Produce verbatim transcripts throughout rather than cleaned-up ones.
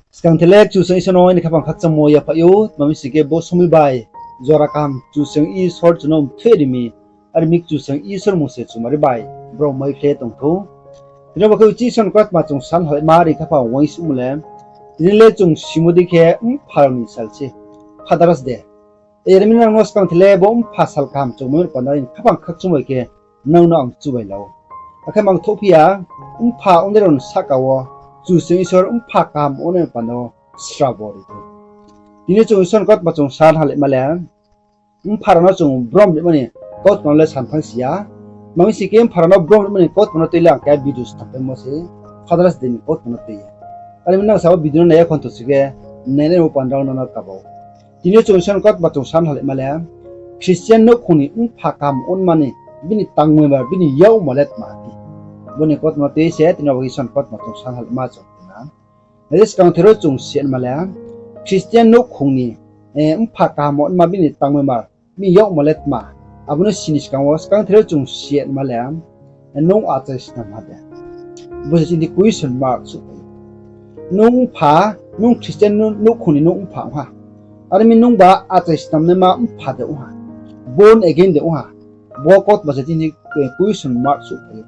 Skang the le Kchusoyang Isor no aini khaphang khakchangmo yaphaih ou, tma mi sing khe bo somoing bai jora kaham Kchusoyang Isor chung no mthoih ri mi, are mi Kchusoyang Isor mung se chumari bai brouh mai khle tong thou. Tini bo khe uchih Isor ni kautma chung san halaima ri khaphang uaingsouhmo le, tini le chung simo dei khe mpha rao ni sal se, Father's Day. Are mi nang no skang the le bo mpha sal kaham chung mai panda ni khaphang khakchangmo bai khe nang no ang chubai la ou. Akhe mangthouh phi ya, mpha ongnai rao ni sahka wo Kchusoyang Isor mpha kaham ongnai panda wo srabo ri thou. Tini chung Isor ni kautma chung san halaima le, mpha rao no chung brom rimo ni kautma no le san thanng si ya. Tma mi sing khe mpha rao no brom rimo ni kautma no tui le ang keha video snam paimo se, Father's Day ni kautma no tui ye. Are mi nang sa bo video no nai ya khonto si khe, nainai bo panda no no kaba ou. Tini chung Isor ni kautma chung san halaima le, Christian nouhkhong ni mpha kaham onma ni bini tangmoi ba bini yakmar le tma ti. Bo ni kautma no tui se tini bo Isor ni kautma chung san halaima chung na. Nai di, skang the ro chung siatma le, Christian nouhkhong ni mpha kaham onma bini tangmoi ba bini yakmar le tma. Abo no sini skang wo skang the ro chung siatma le, nung achai snam ha de. Bo se chini question mark souhphai ou. Nung mpha, nung Christian nouhkhong ni nung mpha ong ha. Are mi nungba achai snamnaima mpha de ong ha, born again de ong ha. Bo kautma se chini question mark souhphai ou.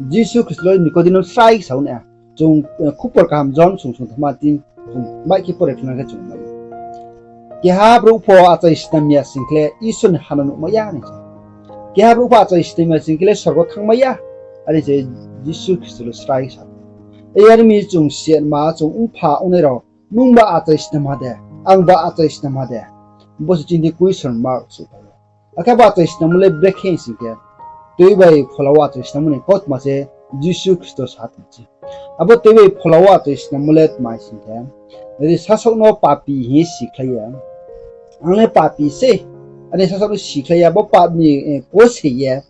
Jisu Khristo le Nikodem no srai sa ou na. Chung khupor kaham John sung sung tma tin, chung mai khe pore phina khe chung mai ou. Keha brouh pho achai snam ya sing khle Isor ni ha no nuhmai ya ni se. Keha brouh pho achai snam ya sing khle sorgo thanngmai ya, are se Jisu Khristo le srai sa ou. Are mi chung siatma chung mpha ongnai rao, nungba achai snam ha de, angba achai snam ha de. Bo se chini question mark souhphai ou. Akhe bo achai snammo le brekhe sing khe, tui bai phola wo achai snammo ni kautma se Jisu Khristo sa tong se. Abo tui bai phola wo achai snammo le tma sing khe, ri sasaoh no papi hing ye sikhlai ya. Ang le papi se, are sasaoh no sikhlai ya, bo pap ni kose ye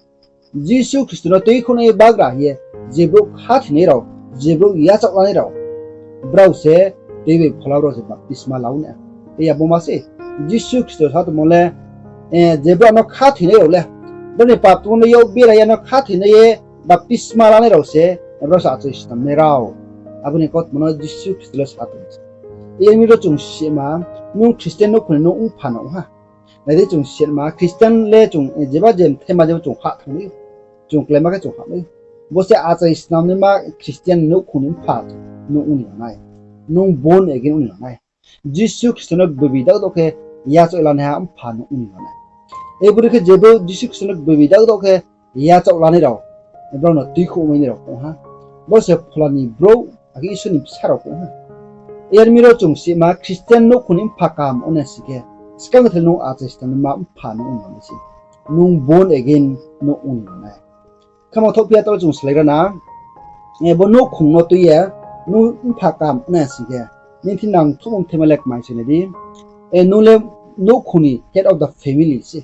Jisu Khristo no tuikhouhnai ye bagra hing ye, je brouh khathoinai rao, je brouh yachaoh lanai rao, brao se tui bai phola brao se baptisma la ou na. Abo ma se Jisu Khristo sa tongmo le, je brouh no khathoinai rao le, brao ni pap tongmo no yak bera ya no khathoinai ye baptisma lanai rao se, brao se achai snamnai rao. Abo ni kautma no Jisu Khristo le sa tong se. Are mi ro chung siatma, nung Christian nouhkhong ni nung mpha no ong ha. Nai di, chung siatma Christian le chung jeba je mthaima jeba chung hah thanngmai ou. Chung kláima khe chung hahmai ou. Bo se achai snamnaima Christian nouhkhong ni mpha nung ong ni nang nai. Nung born again ong ni nang nai. Jisu Khristo no gboibi dakdao khe yachaoh lanaiha mpha nung ong ni nang nai. Abo dei khe je brouh Jisu Khristo no gboibi dakdao khe yachaoh lanai rao, brao no tuikhouhmai nai rao ong ha. Brao se phola ni brouh, akhe Isor ni bsa rao ong ha. Are mi ro chung siatma Christian nouhkhong ni mpha kaham ong nai sing khe, skang the nung achai snamnaima mpha nung ong ni nang nai se. Nung born again nung ong ni nang nai. Khe mangthouh phi ya taoh chung salaigra na, bo nouhkhong no tui ye nung mpha kaham ong nai sing khe, nini thing nangthouhmo mthaima le kmai se nai di. Nung le nouhkhong ni head of the family se.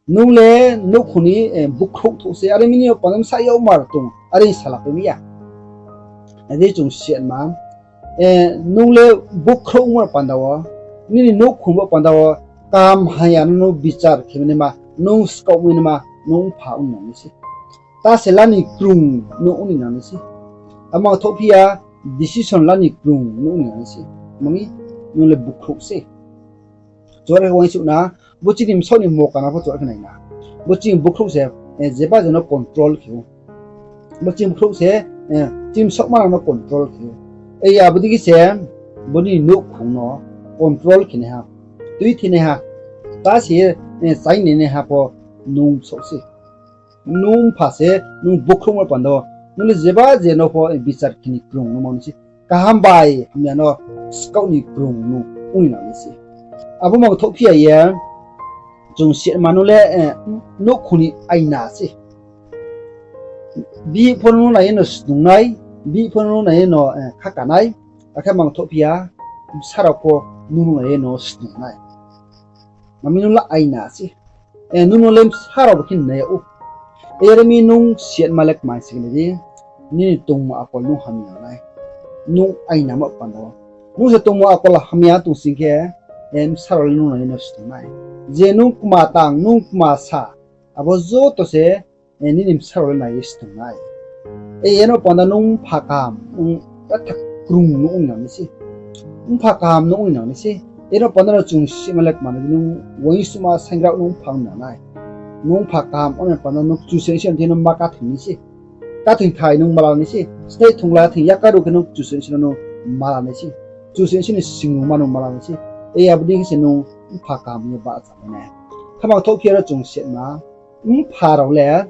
Nung le nouhkhong ni bukhrouh thouh se, are mi ni panda bsa yakmar tong, are sala pai mi ya. Ade chung siatma, nung le bukhrouh ongmo panda wo, nini nouhkhong bo panda wo, kaham hamya no nung bichar khe mai naima, nung skaoh mai naima, nung mpha ong ni nang nai se. Ta se la ni krung nung ong ni nang nai se. Abo mangthouh phi ya, decision la ni krung nung ong ni nang nai se. Mami, nung le bukhrouh se. Chuare khe uaingsouh na, bo chini bsaoh ni mokana pho chuare khe nai na. Bo chini bukhrouh se, jeba je no control khe ou. Bo chini bukhrouh se, chini bsaoh manang no control khe ou. Abo dei khe se, bo ni nouhkhong no control khe naiha, tuithenaiha, ta se, chainai naiha pho nung bsaoh se. Nung mpha se, nung bukhrouhmo panda wo, nung le jeba je no pho bichar khe ni krung nung ma nai se. Kaham bai hamya no skaoh ni krung nung ong ni nang nai se. Abo mangthouh phi ya ye, chung siatma nung le nouhkhong ni aina se. Bihih pho nung nai ye no snung nai, bihih pho nung nai ye no khaka nai, akhe mangthouh phi ya, bsa rao pho nung nai ye no snung nai. Mami nung le aina se. Nung no le bsa rao bo khe nai yag ou. Are mi nung siatma le kmai se khe nai di, nini tongmung akol nung hamya nang nai. Nung ainamo panda wo. Nung se tongmung akol hamya tong sing khe, bsa rao le nung nai ye no snung nai. Je nung kma tang, nung kma sa, abo joto se nini bsa rao le nai ye snung nai. Abo panda nung mpha kaham, nung betha krung no ong nang nai se. Mpha kaham no ong nang nai se. Ero panda no chung sima le kma nai di, nung uaingsouhma saingrao nung mpha ong nang nai. Nung mpha kaham ong nai panda nung Kchusoyang Isor ni thing no ma kathing nai se. Kathing thai nung mala nai se. Snaih thongla thing yakaruh khe nung Kchusoyang Isor no nung mala nai se. Kchusoyang Isor ni singnungma nung mala nai se. Ei abo dei khe se nung mpha kaham ye bahcha nai. Khamang thoh khe aro chung sima, mpha rao le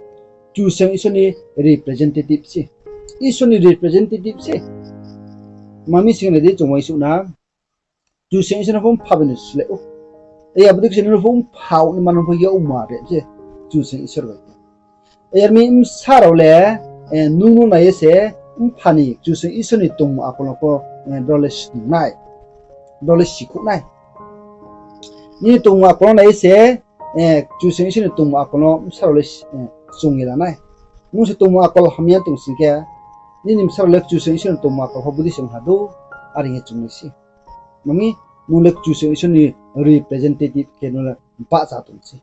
Kchusoyang Isor ni representative se. Isor ni representative se. Mami sing nai di chung uaingsouh na. Kchusoyang Isor no pho mpha bai no sleh ou. Ei abo dei khe se nung no pho mpha ong ni mano pho yagma re se Kchusoyang Isor bai. Ei ar mi bsa rao le, eh, nung no nai ye se mpha ni Kchusoyang Isor ni tongmung akol no pho, eh, brao le snung nai. Brao le sikhouh nai. Nini tongmung akol no nai ye se, eh, Kchusoyang Isor ni tongmung akol no bsa rao le, eh, chung ye la nai. Nung se tongmung akol hamya tong sing khe, nini bsa rao le Kchusoyang Isor ni tongmung akol pho bodei se ong ha dou, are hing ye chung nai se. Mami, nung le Kchusoyang Isor ni representative khe nung le bahcha tong se.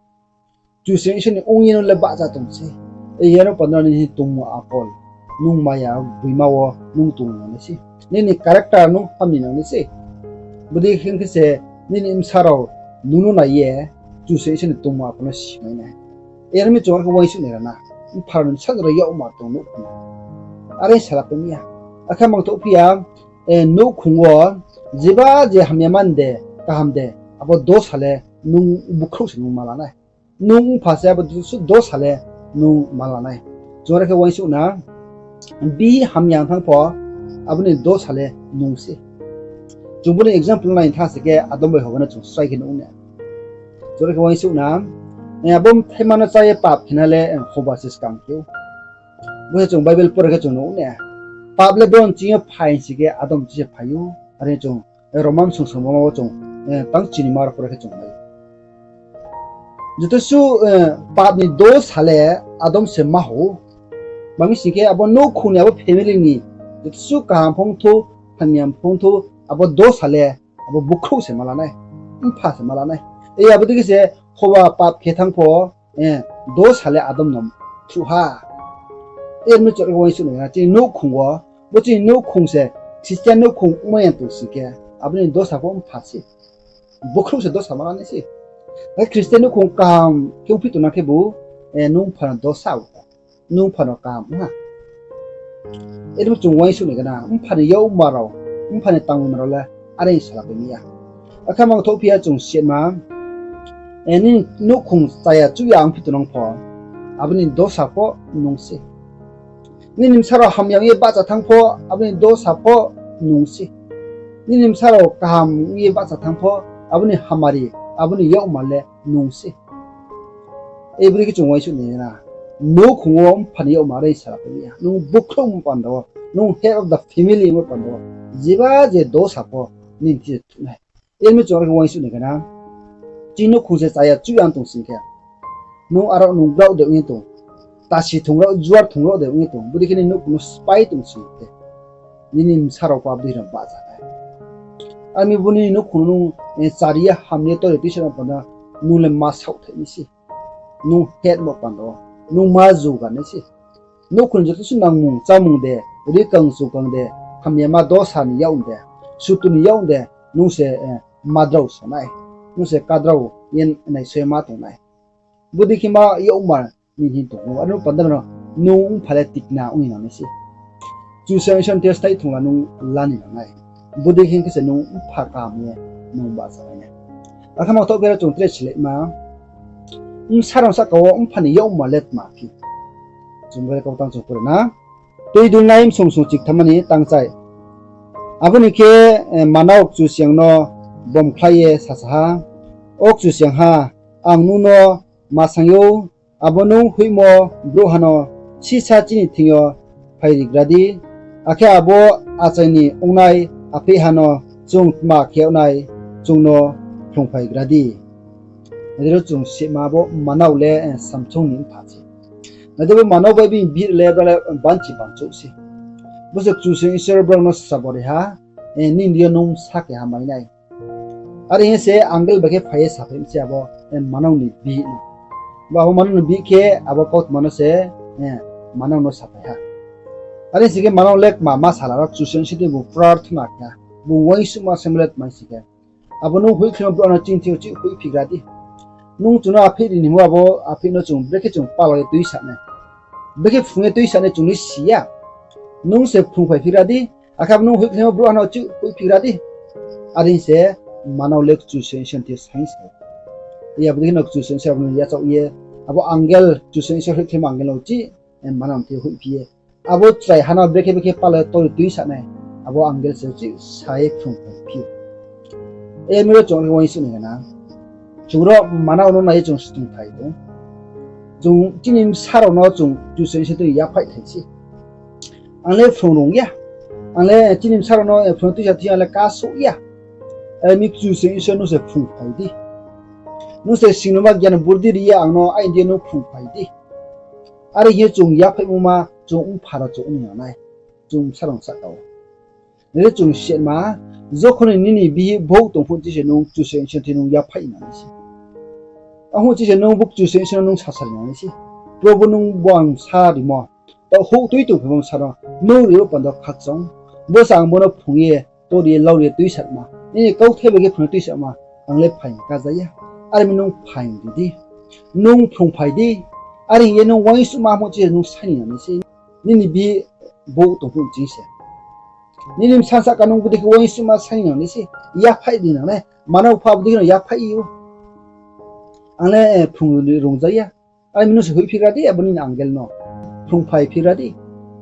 Kchusoyang Isor ni ong ye nung le bahcha tong se. Ei yaro panda nini tongmung akol, nung maya gboima wo nung tong nang nai se. Nini character nung hamni nang nai se. Bodei khe khe se nini bsa rao nung no nai ye Kchusoyang Isor ni tongmung akol no simai nai. Ei ar mi chung ar khe uaingsouh nai ra na. Mpha rao ni bsa rao yagma tong nouhkhong. Are sala phi mi ya. Akhe mang thoh phi ya, eh, nouhkhong wo jeba je hamya man de, kaham de, abo dosa le nung bukhrouh se nung ma la nai. Nung mpha se abo su dosa le nung ma la nai. Chung are khe uaingsouh na, bihih hamya ong thanng pho, abo ni dosa le nung se. Chung bo ni example nai thanng se khe Adam bai Hoba no chung srai khe nuh na. Chung are khe uaingsouh na, eh, abo bthaima no chá ye pap khe na le, eh, Hoba se skang khe ou. Bo se chung Bible pore khe chung nuh na. Pap le brouh nching yo phai si khe Adam chi se phai ou. Are chung, eh, Roman song songma wo chung, eh, tang chinima rao pore khe chung nai. Joto su, eh, pap ni dosa le Adam se ma hou. Mami sing khe abo nouhkhong ni abo family ni joto su kaham phongthou, hamya phongthou, abo dosa le abo bukhrouh se ma la nai, mpha se ma la nai. Ei abo dei khe se Hoba pap khe thanng pho, eh, dosa le Adam no thruh ha. Ei mi chouh khe uaingsouh nai na, chini nouhkhong wo, bo chini nouhkhong se, Christian nouhkhong ongmai ya tong sing khe, abo ni dosa pho mpha se. Bukhrouh se dosa ma la nai se. Akhe Christian nouhkhong kaham khe ongphi tongnang khebu, eh, nung mpha no dosa ou. Nung mpha no kaham ong ha. Abo chung uaingsouh nai gana, mpha ni yagma rao, mpha ni tangma rao le are sala bai mi ya. Akhe mang thoh phi ya chung sima, eh, nini nouhkhong chaya chuh ya ongphi tongnang pho, abo ni dosa pho nung se. Nini bsa rao hamya ong ye bahcha thanng pho, abo ni dosa pho nung se. Nini bsa rao kaham ong ye bahcha thanng pho, abo ni hamari, abo ni yagma le nung se. Ei bodei khe chung uaingsouh nai na. Nouhkhong wo mpha ni yagma are sala phi mi ya. Nung bukhrouh ongmo panda wo, nung head of the family ongmo panda wo, jeba je dosa pho nini thing se thruh nai. Ei mi chung are khe uaingsouh nai gana, chini nouhkhong se chaya chuh ya tong sing khe, nung aro nung brao de ong ye tong, tasi thong rao, juar thong rao de ong ye tong, bodei khe nini nouhkhong no sphái tong sing khe, nini bsa rao pho abo dei rao bahcha nai. Ar mi bo nini nouhkhong no nung, eh, chari ye ham ye tori tuisa no panda, nung le ma saohthaih nai se. Nung head bo panda wo, nung ma juga nai se. Nouhkhong ni joto su nangmung chámung de, rikang chukang de, hamyama dosa ni yak de, sutu ni yak de, nung se, eh, madrao sa nai. Nung se kadrao ye naisoi ma tong nai. Bodei khe ma yakmar ni hing tong ou. Aro panda no nung mpha le tikna ong ni nang nai se. Kchusoyang Isor ni thing yo sthai thongla nung la ni nang nai. Bodei khe khe se nung mpha kaham ye nung bahcha nai. Akhe ma thoh khe ro chung tre silaima. Bsa rao sahka wo mpha ni yakmar le tma phi? Chung bai kau tang chung pore na. Tuidulnai bsong song chikthamma ni tangchai. Abo ni khe, eh, manao Kchusoyang no bomkhlai ye sasa ha, O Kchusoyang ha, ang nung no ma saing ou, abo nung hoihmo brouhha no sisa chini thing yo phairigra di, akhe abo achai ni ongnai apheihha no chung tma khe yag nai, chung no phrungphaigra di. Nai di ro chung sima bo manao le, eh, samsung ni mpha se. Nai di bo manao bai bini bihih le bra le banchi banchouh se. Bo se Kchusoyang Isor brao no sabo ri ha, eh, nini yo nung sa keha mai nai. Are hing se angel bai khe phai ye saphai mi se abo, eh, manao ni bihih no. Bo abo manao ni bihih khe abo kautma no se, eh, manao no saphai ha. Are sing khe manang le kma ma sala rao Kchusoyang Isor thing bung prarthana khe, bung uaingsouhma saingmo le tma sing khe, abo nung hoihkhlaimo brouh no chini thing yo chih hoihphigra di. Nung chung no aphih ri ni himba abo aphih no chung brekhe chung pala ye tuisa nai, brekhe phrung ye tuisa nai chung le si ya. Nung se phrungphaiphigra di, akhe abo nung hoihkhlaimo brouh no chih hoihphigra di. Are se manang le Kchusoyang Isor thing yo saing sa. Abo dei khe no Kchusoyang Isor abo no yachaoh ye, abo angel, Kchusoyang Isor hoihkhlaimo angel no chih manang thing yo hoihphi ye, abo chrai ha no brekhe brekhe pala ye tor tuisa nai, abo angel se chih sa ye phrungphaiphi ou. Abo mi ro chung are khe uaingsouh nai na. Chung ro manang no nai ye chung stingthai tong. Chung chini bsa rao no chung Kchusoyang Isor thing yo yaphaihthai se. Ang le phrung rung ya. Ang le chini bsa rao no phrung tuisa thing yo ang le kasouh ya. Are mi Kchusoyang Isor nung se phrungphai di. Nung se singnoma gyan burdi ri ye ang no aini thing yo nung phrungphai di. Are hing ye chung yaphaihmo ma chung mpha rao chung ong ni ya nai. Chung bsa rao sahka wo. Nai di chung sima, jokhon ni nini bihih bhouh tong phuh chi se nung Kchusoyang Isor thing yo nung yaphaih nang nai se. Aphuh chi se nung bo Kchusoyang Isor no nung sasari nang nai se. Probhu, nung bo ang sa rimo, taoh houh tui tongphaimo bsa no nung ri bo panda khakchang. Bo se ang bo no phrung ye, tor ye, lau ye tuisa ma. Nini kauthai bai khe phrung ye tuisa ma, ang le phaing kaja ya. Are mi nung phaing ri di. Nung phrungphai di. Are hing ye nung uaingsouhma mo chi nung saing ni nang nai se. Nini bihih bhouh tong phuh chi se. Nini bsa sahka nung bo dei khe uaingsouhma saing ni nang nai se. Yaphaih ni nang nai. Manang pha bo dei khe no yaphaih ou. Ang le phrung rungja ya. Are mi nung se hoihphigra di, abo nini angel no phrungphaiphigra di.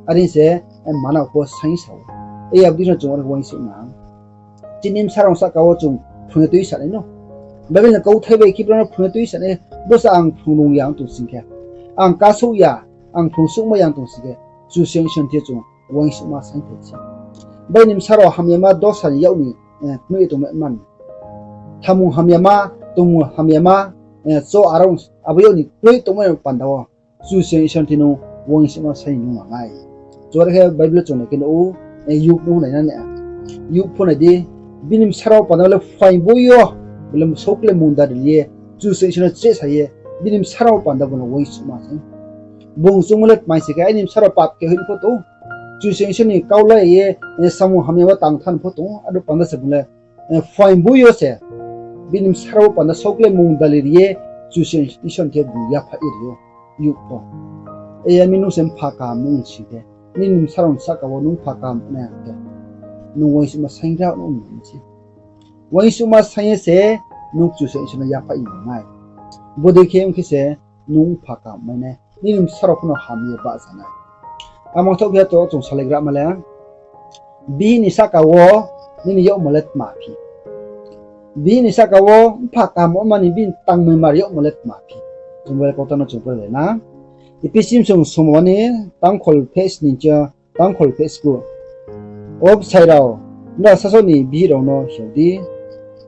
Are se manang pho saing sa ou. Abo dei no chung are khe uaingsouh nang. Chini bsa rao sahka wo chung phrung ye tuisa nai no. Bible ni kauthai bai khe brao no phrung ye tuisa nai. Bo se ang phrung rung ya ong tong sing khe, ang kasouh ya, ang phrung souhmai ya ong tong sing khe, Kchusoyang Isor thing yo chung uaingsouhma saingthai se. Bai ni bsa rao hamyama dosa ni yak ni knoih ye tongmai man. Thamung hamyama, tongmung hamyama, cho arong abo yak ni knoih tongmai panda wo Kchusoyang Isor thing yo nung uaingsouhma saing ni nung nang nai. Chung are khe Bible chung nai khe nuh ou, Yob no nai na nai. Yob pho nai di, bini bsa rao panda le phaing boi yo, bo le saokle mungdari ye, Kchusoyang Isor no chehsa ye, bini bsa rao panda bo no uaingsouhma saing. Bung choungmo le tma sing khe, aini bsa rao pap khe hoih pho tong, Kchusoyang Isor ni kau la ye, samung hamya wo tang thanng pho tong, aro panda se bung le phaing boi yo se, bini bsa rao panda saokle mungdari ri ye, Kchusoyang Isor thing yo bung yaphaih ye ri ou, Yob pho. Abo mi nung se mpha kaham ong sing khe, nini bsa rao sahka wo nung mpha kaham nai ang khe, nung uaingsouhma sainggra no ong nai se. Uaingsouhma saing ye se nung Kchusoyang Isor no yaphaih ye nang nai. Bodei khe ong khe se nung mpha kaham mai nai, nini bsa rao pho no ham ye bahcha nai. Amo thaoh khe to chung salaigrama le, bihih ni sahka wo nini yagmo le tma phi? Bihih ni sahka wo mpha kaham ongma ni bini tangmai mar yagmo le tma phi? Chung bo le kautma no chung pore lai na. Ephesians song somani tangkhol pheh sni, tangkhol pheh sku. O bsai rao, nrao sasaoh ni bihih rao no hiao di.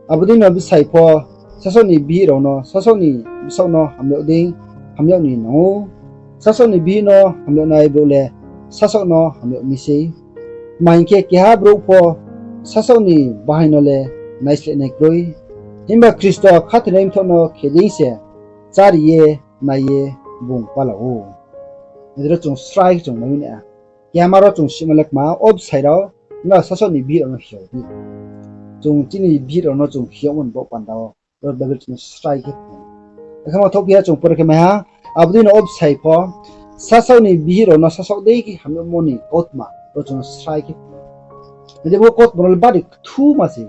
Abo dei no bsai pho, sasaoh ni bihih rao no, sasaoh ni bsaoh no hamyag dei, hamyag ni nang ou. Sasaoh ni bihih no hamyagnai brouh le sasaoh no hamyag mi sei. Tma hing khe, keha brouh pho sasaoh ni bahaing no le naisleh nai kroi. Himba Khristo khathoinai mthoh no khe dei se chári ye nai ye bung pala ou. Nai di ro chung srai khe chung mai ou na. Kehama ro chung sima le kma, o bsai rao, nrao sasaoh ni bihih rao no hiao di. Chung chini bihih rao no chung hiaomo ni baoh panda wo, ro Bible chung no srai khe phrung ou. Akhe ma thaoh phi ya chung pore khe mai ha, abo dei no o bsai pho, sasaoh ni bihih rao no sasaoh dei khe hamyagmo ni kautma ro chung no srai khe phrung ou. Nai di, bo kautma ro le bari kthuma se.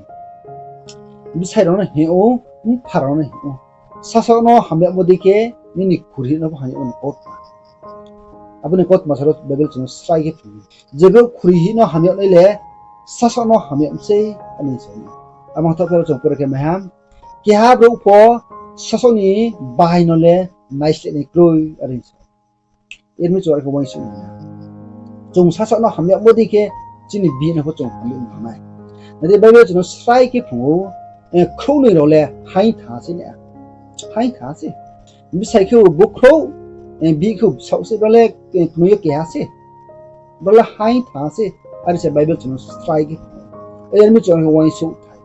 Bsai rao no hing ou, mpha rao no hing ou. Sasaoh no hamyagmo dei khe nini khuri no pho hamyagmo ni kautma. Abo ni kautma sa ro Bible chung no srai khe phrung ou. Je brouh khuri no hamyagnai le sasaoh no hamyag mi sei, are sa ou. Amo thaoh khe ro chung pore khe mai ha, keha brouh pho sasaoh ni bahaing no le naisleh nai kroi, are sa ou. Aro mi chung are khe uaingsouh nai na. Chung sasaoh no hamyagmo dei khe chini bihih no pho chung hamyag nang nai. Nai di, Bible chung no srai khe phrung ou, khrouhnoi rao le haing tha se na. Haing tha se. Bsai khe bo khrouh, bihih khe bo bsaoh se, brao le knoi yo keha se. Brao le haing tha se. Are se Bible chung no srai khe phrung ou. Aro mi chung are khe uaingsouh thai.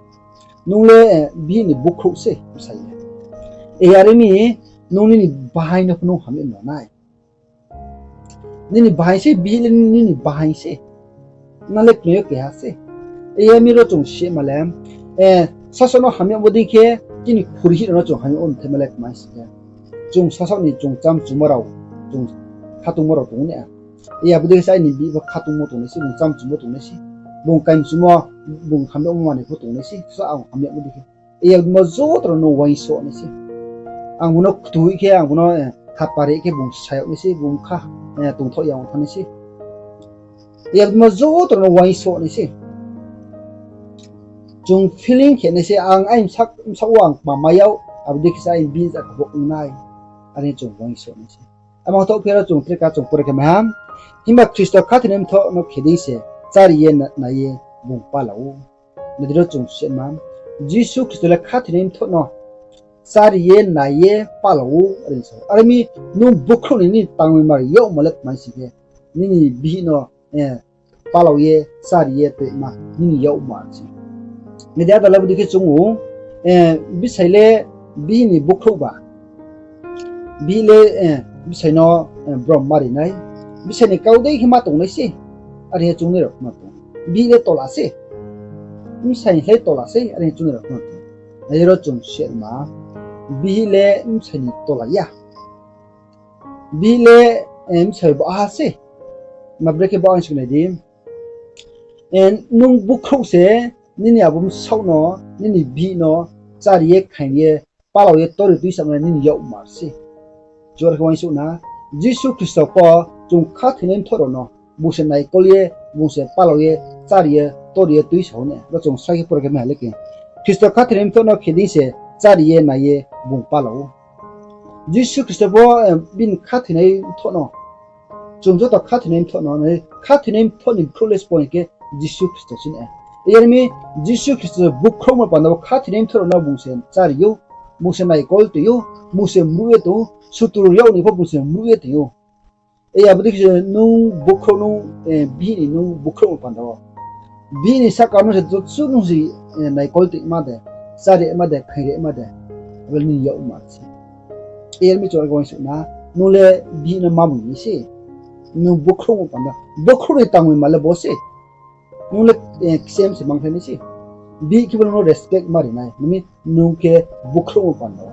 Nung le bihih ni bo khrouh se, bsai le. Are mi, nung nini bahaing no pho nung hamyag nang nai. Nini bahaing se, bihih le nini bahaing se. Nang le knoi yo keha se. Yar mi ro chung sima le, eh, sasaoh no hamyagmo dei khe, chini khuri hih rao no chung hamyag ong thaima le kmai sing khe. Chung sasaoh ni chung chamchumo rao, chung khatungmo rao tong nai. Abo dei khe se aini bihih pho khatungmo tongnai se, bung chamchumo tongnai se. Bung kaimchumo, bung hamyagmo manoi pho tongnai se, sa ang hamyagmo dei khe. Abo joto rao no uaingsouh nai se. Ang bung no ktuh khe, ang bung no, eh, khapar khe bung sa yag nai se, bung kha, eh, tongthaoh ya ong thanng nai se. Abo joto rao no uaingsouh nai se. Chung feeling khe nai se, ang aini bsaoh wo ang kma mai yag, abo dei khe se aini bihih ja khe bo ong nai. Are chung uaingsouh nai se. Abo thaoh phi ro chung tre ka chung pore khe maha. Himba Khristo khathoinai mthoh no khe dei se, chári ye na-, nai ye bung pala ou. Nai di ro chung sima, Jisu Khristo le khathoinai mthoh no chári ye nai ye pala ou, are sa ou. Are mi nung bukhrouh ni nini tangmai mari yagmo le kmai sing khe, nini bihih no, eh, pala ye, chári ye toima nini yagmo se. Nai di, ada le abo dei khe chung ou, eh, bsai le bihih ni bukhrouh ba. Bihih le, eh, bsai no, eh, brom mari nai. Bsai ni kau dei khe ma tongnai se. Are hing ye chung nai rao ma tong. Bihih le tola se. Bsai le tola se, are hing ye chung nai rao ma tong. Nai di ro chung sima, bihih le bsai ni tola ya. Bihih le, eh, bsai bo aha se. Ma brekhe bo ang sing nai di. Eh, nung bukhrouh se, nini abo bsaoh no, nini bihih no, chári ye, khaing ye, pala ye, tor ye tuisa nai nini yagmo se. Chuar khe uaingsouh na, Jisu Khristo pho, chung khathoinai mthoh rao no, bung se naikol ye, bung se pala ye, chári ye, tor ye tuisa ou nai. Ro chung srai khe pore khe maha le khe. Khristo khathoinai mthoh no khe dei se, chári ye, nai ye, bung pala ou. Jisu Khristo pho, eh, bini khathoinai mthoh no, chung joto khathoinai mthoh no, khathoinai mthoh ni bkhrouh le sbo hing khe Jisu Khristo se nai. Yar mi Jisu Khristo bukhrouhmo panda wo khathoinai mthoh rao no bung se chári ou, bung se naikol tong ou, bung se mruh ye tong ou, sutur yag ni pho bung se mruh ye tong ou. Abo dei khe se nung bukhrouh nung, eh, bihih ni nung bukhrouhmo panda wo. Bihih ni sahka no se joto nung se, eh, naikol tongma de, chári ma de, khaing ma de, abo le nini yagmo se. Yar mi chung uaingsouh na, nung le bihih no ma mung ni se. Nung bukhrouhmo panda, bukhrouh ni tangmai ma le bo se. Nung le, eh, ksem se mangthai nai se. Bihih khe bo nung no respect mari nai, mani nung khe bukhrouhmo panda wo.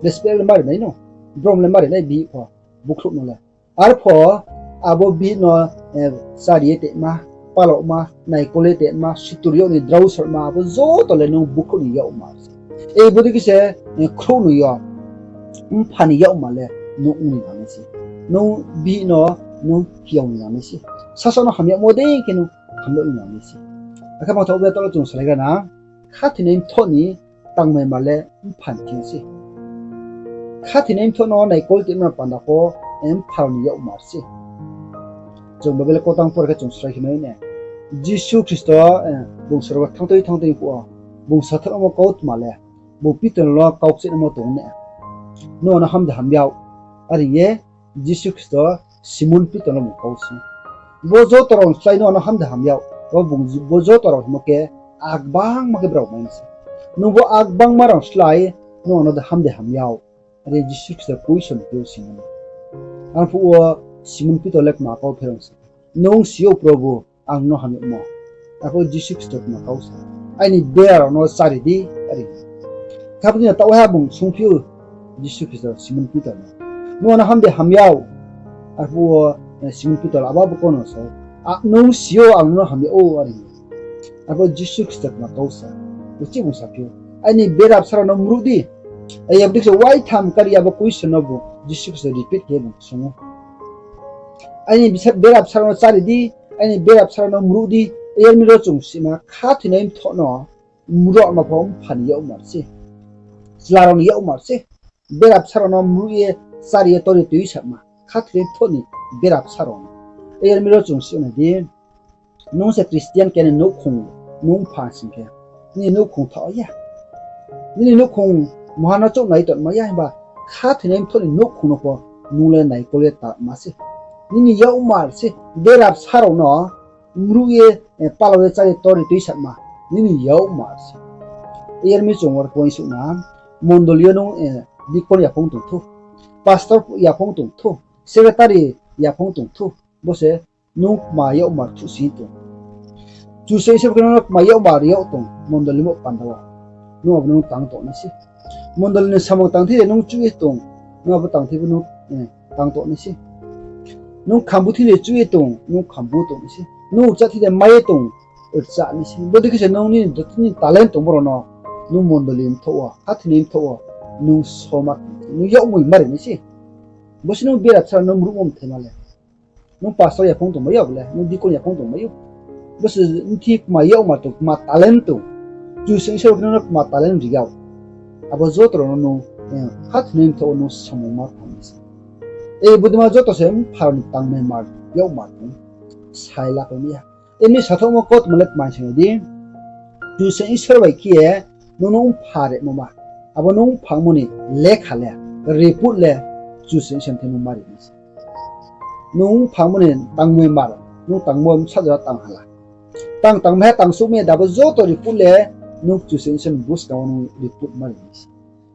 Respect le mari nai no, brom le mari nai bihih pho, bukhrouh no le. Arpho abo bihih no, eh, chári ye tongma, palaoma, naikol ye tongma, sutur yag ni drao sorma, abo joto le nung bukhrouh ni yagma se. Abo dei khe se, eh, khrouh no yo, mpha ni yagma le nung ong ni nang nai se. Nung bihih no, nung hiao ni nang nai se. Sasaoh no hamyagmo dei khe nung hamyag ni nang nai se. Akhe mangthaoh be tolo chung salai gana, khathoinai mthoh ni tangmai ma le mpha ni thing se. Khathoinai mthoh no naikol tongma panda pho, eh, mpha ni yagma se. Chung Bible kautang pore khe chung srai khe mai na. Jisu Khristo, eh, bung sorgo thanngtui thanngtui phuh wo, bung sathar omo kautma le, bung Pitor no kau kcheh namo tong na. Nung ano ham de ham yag, are ye, Jisu Khristo Simon Pitor no bung kau sing. Bo joto rao slái nung ano ham de ham yag, bo bung, bo joto rao hingmo khe, agbangma khe brao mai se. Nung bo agbangma rao slái, nung ano de ham de ham yag. Are Jisu Khristo question khe sing no. Arphuh wo Simon Pitor le kma kau pherao se. Nung si ou Probu, ang no hamyagmo. Arphuh Jisu Khristo kma kau sa. Aini bera rao no chári di, are. Khe abo dei no taoh ha bung sungphi ou Jisu Khristo Simon Pitor no. Nung ano ham de ham yag. Arphuh wo, eh, Simon Pitor abo bo kau no sa. A, nung si ou ang no hamyag ou, are. Arphuh Jisu Khristo kma kau sa. Uchih bung saphi ou. Aini bera bsa rao no mruh di. Abo dei khe se waitham kari abo question no bung Jisu Khristo repeat khe bung sung ou. Aini bsa-, bera bsa rao no chári di, aini bera bsa rao no mruh di, yar mi ro chung sima khathoinai mthoh no mruh ma pho mpha ni yagma se. Chla rao ni yagma se. Bera bsa rao no mruh ye, chári ye, tor ye, tuisama. Khathoinai mthoh ni bera bsa rao no. Yar mi ro chung sima di. Nung se Christian khe ni nouhkhong, nung mpha sing khe, nini nouhkhong thaoh ya. Nini nouhkhong mungha no chouh nai tongma ya, himba khathoinai mthoh ni nouhkhong no pho nung le naikol ye tangma se. Nini yagma se, bera bsa rao no mruh ye, eh, pala ye, chári ye, tor ye, tuisama, nini yagma se. Yar mi chung uaingsouh na, mondoli yo nung, eh, deacon yaphang tong thou, pastor yaphang tong thou, secretary yaphang tong thou, Bo se nung kma yakmar thuhsi tong. Kchusoyang Isor khe nung no kma yakmar ri yag tong, mondoli mo panda wo. Nung abo no nung tang tong nai se. Mondoli ni samung tangthi de nung chuh ye tong, nung abo tangthi bo nung, eh, tang tong nai se. Nung khambuthi de chuh ye tong, nung khambu tong nai se. Nung rchahthi de mai ye tong, rchah nai se. Bodei khe se nung ni joto ni talent tong boro no, nung mondoli mthoh wo, khathoinai mthoh wo, nung soma tong, nung yakmoi mari nai se. Bo se nung bera bsa nung mruhmo mthaima le. Nung pastor yaphung tongmai ya bo le, nung deacon yaphung tongmai ou. Bo se nthi kma yakmar tong, kma talent tong. Kchusoyang Isor khe nung no kma talent ri yag. Abo joto rao no nung, eh, khathoinai mthoh wo nung samungma thanng nai se. E bodei ma joto se mpha rao ni tangmai mar, yakmar tong. Sai la tong ya. Emni sathouhmo kautma le kmai sing di. Kchusoyang Isor bai khe ye nung no mpha rimo ma. Abo nung mpha ongmo ni lekha le, report le, Kchusoyang Isor ni thing nung ma ri nai se. Nung mpha ongmo ni tangmai mar, nung tangmo bsa jora tang hala. Tang tangmai ha tang souhmai ya de abo joto report le, nung Kchusoyang Isor ni buskang wo nung report ma ri nai se.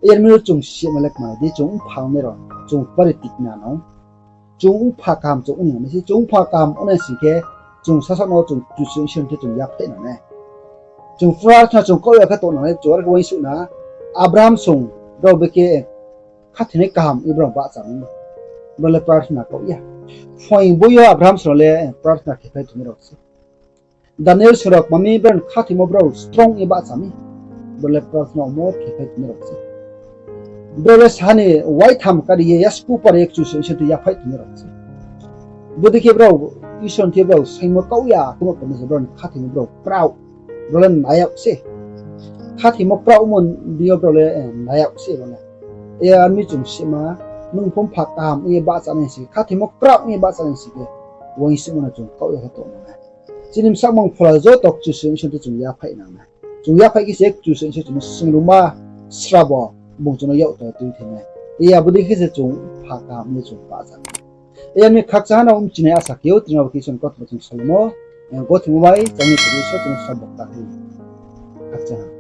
Yar mi no chung sima le kmai di, chung mpha ongnai rao, chung pari tikna nang. Chung mpha kaham chung ong nai se, chung mpha kaham ong nai sing khe, chung sasaoh no chung Kchusoyang Isor ni thing chung yaphaih nang nai. Chung prarthana chung kaoh ya khe tong nang nai, chung are khe uaingsouh na, Abraham song, brao bekhe khathoinai kaham ye brao bahcha nai. Brao le prarthana kaoh ya. Phuaing bo yo Abraham song le prarthana khephai tongnai rao se. Daniel song rao kma mi brao ni khathoimo brao strong ye bahcha mi. Brao le prarthana omo khephai tongnai rao se. Brao le saha ni waitham kari ye yasku pari ye Kchusoyang Isor ni thing yaphaih tongnai rao se. Bodei khe brao Isor ni thing brao saingmo kaoh ya, khemo panda se brao ni khathoimo brao kraoh. Brao le nai yag se. Khathoimo kraohmo deing yo brao le, eh, nai yag se brao le. Yar mi chung sima, nung pho mpha kaham ye bahcha nai sing khe, khathoimo kraoh ye bahcha nai sing khe, uaingsouhmo no chung kaoh ya khe tong nang nai. Chini bsaoh mang phola joto Kchusoyang Isor ni thing chung yaphaih nang nai. Chung yaphaih khe se Kchusoyang Isor chung no swngrungma srabo bung chung no yak to tui thai nai. Abo dei khe se chung mpha kaham ye chung bahcha nai. Yar mi khakchangha no mchinai asa khe ou, tini abo khe Isor ni kautma chung salmo, eh, gothoimo bai chang ni tini Isor chung no srabo ta khe. Khakchangha.